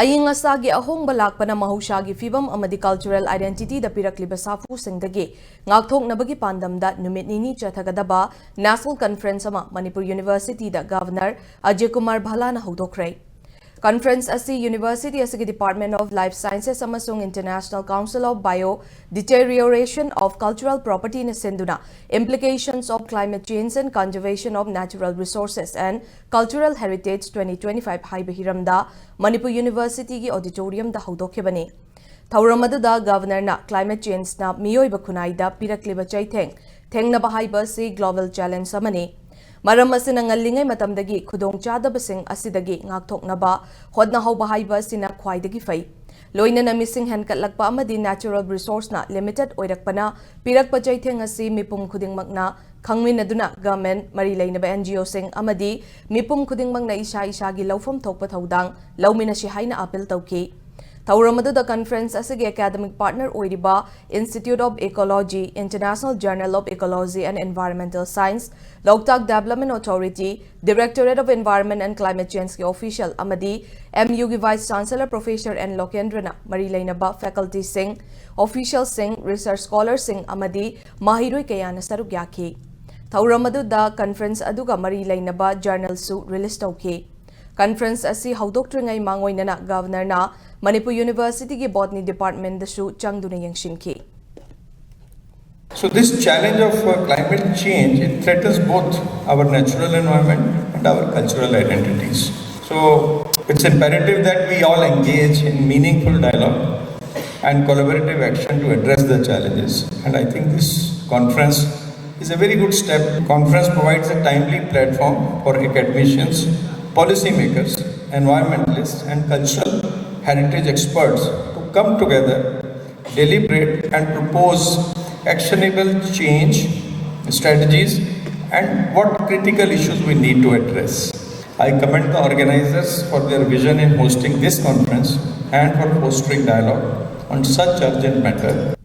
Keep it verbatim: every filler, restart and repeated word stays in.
ꯑꯏꯪ ꯑꯁꯥꯒꯤ ꯑꯍꯣꯡꯕ ꯂꯥꯛꯄꯅ ꯃꯍꯧꯁꯥꯒꯤ ꯐꯤꯕꯝ ꯑꯃꯗꯤ cultural identityꯗ ꯄꯤꯔꯛꯂꯤꯕ ꯁꯥꯐꯨꯁꯤꯡꯗꯒꯤ ꯉꯥꯛꯊꯣꯛꯅꯕꯒꯤ ꯄꯥꯟꯗꯝꯗ ꯅꯨꯃꯤꯠ ꯅꯤꯅꯤ ꯆꯠꯊꯒꯗꯕ national conference ꯑꯃ ꯃꯅꯤꯄꯨꯔ Universityꯗ Governor ꯑꯖꯌ ꯀꯨꯃꯥꯔ ꯚꯜꯂꯥꯅ ꯍꯧꯗꯣꯛꯈ꯭ꯔꯦ꯫ Conference ꯑꯁꯤ university ꯑꯁꯤꯒꯤ Department of Life Sciences ꯑꯃꯁꯨꯡ International Council of Bio Deterioration of Cultural Propertyꯅ ꯁꯤꯟꯗꯨꯅ Implications of Climate Change and Conservation of Natural Resources and Cultural Heritage twenty twenty-five ꯍꯥꯏꯕ ꯍꯤꯔꯝꯗ ꯃꯅꯤꯄꯨꯔ Universityꯒꯤ auditoriumꯗ ꯍꯧꯗꯣꯛꯈꯤꯕꯅꯤ꯫ ꯊꯧꯔꯝ ꯑꯗꯨꯗ Governorꯅ climate changeꯅ ꯃꯤꯑꯣꯏꯕ ꯈꯨꯟꯅꯥꯏꯗ ꯄꯤꯔꯛꯂꯤꯕ ꯆꯩꯊꯦꯡ ꯊꯦꯡꯅꯕ ꯍꯥꯏꯕ ꯑꯁꯤ global challenge ꯑꯃꯅꯤ꯫ ꯃꯔꯝ ꯑꯁꯤꯅ ꯉꯜꯂꯤꯉꯩ ꯃꯇꯝꯗꯒꯤ ꯈꯨꯗꯣꯡꯆꯥꯗꯕꯁꯤꯡ ꯑꯁꯤꯗꯒꯤ ꯉꯥꯛꯊꯣꯛꯅꯕ ꯍꯣꯠꯅꯍꯧꯕ ꯍꯥꯏꯕ ꯑꯁꯤꯅ ꯈ꯭ꯋꯥꯏꯗꯒꯤ ꯐꯩ꯫ ꯂꯣꯏꯅꯅ ꯃꯤꯁꯤꯡ ꯍꯦꯟꯒꯠꯂꯛꯄ ꯑꯃꯗꯤ natural resourceꯅ limited ꯑꯣꯏꯔꯛꯄꯅ ꯄꯤꯔꯛꯄ ꯆꯩꯊꯦꯡ ꯑꯁꯤ ꯃꯤꯄꯨꯝ ꯈꯨꯗꯤꯡꯃꯛꯅ ꯈꯪꯃꯤꯟꯅꯗꯨꯅ government, ꯃꯔꯤ ꯂꯩꯅꯕ NGOꯁꯤꯡ ꯑꯃꯗꯤ ꯃꯤꯄꯨꯝ ꯈꯨꯗꯤꯡꯃꯛꯅ ꯏꯁꯥ ꯏꯁꯥꯒꯤ ꯂꯧꯐꯝ ꯊꯣꯛꯄ ꯊꯧꯗꯥꯡ ꯂꯧꯃꯤꯟꯅꯁꯤ ꯍꯥꯏꯅ appeal ꯇꯧꯈꯤ꯫ ꯊꯧꯔꯝ ꯑꯗꯨꯗ conference ꯑꯁꯤꯒꯤ academic partner ꯑꯣꯏꯔꯤꯕ Institute of Ecology, International Journal of Ecology and Environmental Science, Loktak Development Authority, Directorate of Environment and Climate Changeꯀꯤ official ꯑꯃꯗꯤ MUꯒꯤ Vice Chancellor Professor N ꯂꯣꯀꯦꯟꯗ꯭ꯔꯅ ꯃꯔꯤ ꯂꯩꯅꯕ facultyꯁꯤꯡ, officialꯁꯤꯡ, research scholarꯁꯤꯡ ꯑꯃꯗꯤ ꯃꯍꯩꯔꯣꯏ ꯀꯌꯥꯅ ꯁꯔꯨꯛ ꯌꯥꯈꯤ꯫ ꯊꯧꯔꯝ ꯑꯗꯨꯗ conference ꯑꯗꯨꯒ ꯃꯔꯤ ꯂꯩꯅꯕ journalꯁꯨ release ꯇꯧꯈꯤ꯫ Conference ꯑꯁꯤ ꯍꯧꯗꯣꯛꯇ꯭ꯔꯤꯉꯩ ꯃꯥꯡꯑꯣꯏꯅꯅ Governorꯅ manipur Universityꯒꯤ Botany Departmentꯗꯁꯨ ꯆꯪꯗꯨꯅ ꯌꯦꯡꯁꯤꯟꯈꯤ꯫ So this challenge of uh, climate change, it threatens both our natural environment and our cultural identities. So it's imperative that we all engage in meaningful dialogue and collaborative action to address the challenges. And I think this conference is a very good step. Conference provides a timely platform for academicians, policymakers, environmentalists, and cultural heritage experts to come together, deliberate, and propose actionable change strategies and what critical issues we need to address. I commend the organizers for their vision in hosting this conference and for fostering dialogue on such urgent matter.